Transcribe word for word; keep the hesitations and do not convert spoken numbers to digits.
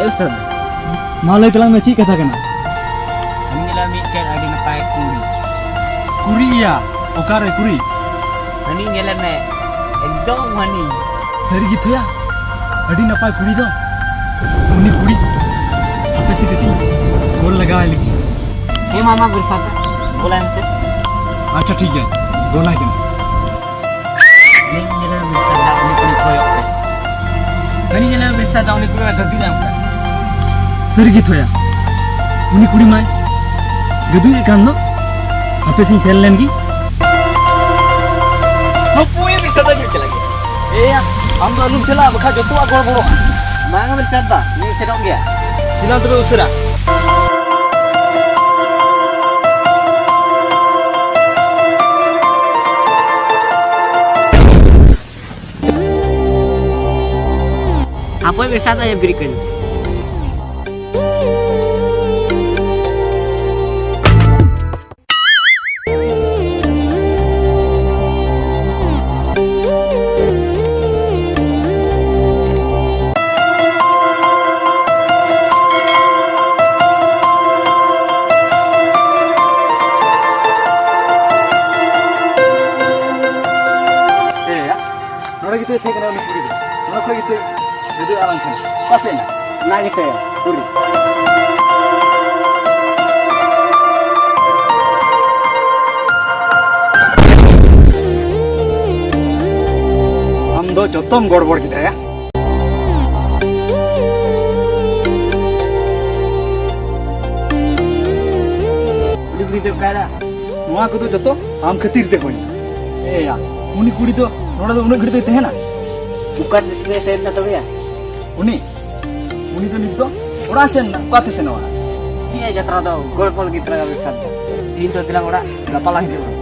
ᱮ ᱥᱟᱨ, ᱢᱟ ᱞᱟᱹᱭ ᱛᱟᱞᱟᱝ ᱢᱮ, ᱪᱮᱫ ᱠᱟᱛᱷᱟ ᱠᱟᱱᱟ? ᱦᱟᱹᱱᱤ ᱧᱮᱞᱮ ᱢᱤᱫᱴᱮᱱ ᱟᱹᱰᱤ ᱱᱟᱯᱟᱭ ᱠᱩᱲᱤ᱾ ᱠᱩᱲᱤ ᱤᱭᱟ? ᱚᱠᱟᱨᱮ ᱠᱩᱲᱤ? ᱦᱟᱹᱱᱤ ᱧᱮᱞᱮ ᱢᱮ, ᱮᱠᱫᱚᱢ ᱦᱟᱹᱱᱤ᱾ ᱥᱟᱹᱨᱤ ᱜᱮ ᱛᱷᱚᱭᱟ, ᱟᱹᱰᱤ ᱱᱟᱯᱟᱭ ᱠᱩᱲᱤ ᱫᱚ᱾ ᱩᱱᱤ ᱠᱩᱲᱤ ᱦᱟᱯᱮ ᱥᱮ ᱠᱟᱹᱴᱤᱡ ᱠᱚᱞ ᱞᱟᱜᱟᱣᱟᱭ ᱞᱟᱹᱜᱤᱫ᱾ ᱦᱮᱸ ᱢᱟᱢᱟ, ᱵᱤᱨᱥᱟ ᱫᱟ, ᱠᱚᱞᱟᱭ ᱢᱮᱥᱮ᱾ ᱟᱪᱪᱷᱟ, ᱴᱷᱤᱠ ᱜᱮᱭᱟ, ᱠᱚᱞᱟᱭ ᱠᱟᱱᱟ᱾ ᱦᱟᱹᱱᱤ ᱧᱮᱞᱮ ᱢᱮ ᱵᱤᱨᱥᱟ ᱫᱟ, ᱩᱱᱤ ᱠᱩᱲᱤ ᱠᱚᱭᱚᱜ ᱠᱟᱭ᱾ ᱦᱟᱹᱱᱤ ᱧᱮᱞᱮ ᱢᱮ ᱵᱤᱨᱥᱟ ᱫᱟ, ᱩᱱᱤ ᱠᱩᱲᱤ ᱢᱟ ᱜᱟᱹᱫᱩᱡ ᱮᱱ ᱠᱟᱱ᱾ ᱥᱟᱹᱨᱤ ᱜᱮ ᱛᱷᱚᱭᱟ, ᱩᱱᱤ ᱠᱩᱲᱤ ᱢᱟᱭ ᱜᱟᱹᱫᱩᱡ ᱮ ᱠᱟᱱ ᱫᱚ᱾ ᱦᱟᱯᱮ ᱥᱮᱧ ᱥᱮᱱ ᱞᱮᱱ ᱜᱮ᱾ ᱦᱟᱹᱯᱩᱭ ᱵᱤᱨᱥᱟ ᱫᱟ, ᱧᱩ ᱪᱟᱞᱟᱜ ᱜᱮ᱾ ᱮᱭᱟ, ᱟᱢ ᱫᱚ ᱟᱞᱚᱢ ᱪᱟᱞᱟᱜᱼᱟ, ᱵᱟᱠᱷᱟᱡ ᱡᱚᱛᱚᱣᱟᱜ ᱜᱚᱲᱵᱚᱲᱚᱜᱼᱟ᱾ ᱵᱟᱝ ᱵᱤᱨᱥᱟ ᱫᱟ, ᱧᱩ ᱥᱮᱱᱚᱜ ᱜᱮᱭᱟ᱾ ᱪᱮᱫᱟᱜ ᱛᱚᱵᱮ ᱩᱥᱟᱹᱨᱟ? ᱦᱟᱯᱳᱭ ᱵᱤᱨᱥᱟ ᱫᱟ, ᱵᱤᱨᱤᱫ ᱠᱟᱹᱧ᱾ ᱮᱭᱟ, ᱱᱚᱰᱮ ᱜᱮᱛᱚᱭ ᱛᱟᱦᱮᱸ ᱠᱟᱱᱟ ᱩᱱᱤ ᱠᱩᱲᱤ ᱫᱚ᱾ ᱱᱚᱰᱮ ᱠᱷᱚᱡ ᱜᱮᱛᱚᱭ ᱩᱫᱩᱜ ᱟᱞᱟᱝ ᱠᱟᱱᱟ᱾ ᱚᱠᱟ ᱥᱮᱫ ᱮᱱᱟ? ᱚᱱᱟ ᱜᱮᱛᱚ ᱠᱩᱲᱤ᱾ ᱟᱢ ᱫᱚ ᱡᱚᱛᱚᱢ ᱜᱚᱲᱵᱚᱲ ᱠᱮᱫᱟ ᱭᱟ᱾ ᱩᱱᱤ ᱠᱩᱲᱤ ᱫᱚ ᱚᱠᱟᱭᱮᱱᱟ? ᱱᱚᱣᱟ ᱠᱚᱫᱚ ᱡᱚᱛᱚ ᱟᱢ ᱠᱷᱟᱹᱛᱤᱨ ᱛᱮ ᱦᱩᱭᱱᱟ᱾ ᱮᱭᱟ, ᱩᱱᱤ ᱠᱩᱲᱤ ᱫᱚ ᱱᱚᱰᱮ ᱫᱚ ᱩᱱᱟᱹᱜ ᱜᱷᱟᱹᱲᱤᱡ ᱫᱚᱭ ᱛᱟᱦᱮᱱᱟ? ᱚᱠᱟ ᱛᱮ ᱥᱮᱱ ᱮᱱᱟ ᱛᱚᱵᱮ ᱭᱟ? ᱩᱱᱤ, ᱩᱱᱤ ᱫᱚ ᱱᱤᱛ ᱫᱚ ᱚᱲᱟᱜ ᱥᱮᱱ ᱮᱱᱟ᱾ ᱚᱠᱟᱛᱮ ᱥᱮᱱᱚᱜᱼᱟ? ᱪᱮᱫ ᱮ ᱡᱟᱛᱨᱟ ᱫᱚ? ᱜᱚᱲ ᱜᱚᱲ ᱜᱤᱫᱽᱨᱟᱹ ᱜᱮ ᱥᱟᱵ ᱫᱚ᱾ ᱛᱮᱦᱮᱧ ᱫᱚ ᱫᱮᱞᱟ ᱚᱲᱟᱜ, ᱜᱟᱯᱟ ᱞᱟᱝ ᱦᱤᱡᱩᱜᱼᱟ᱾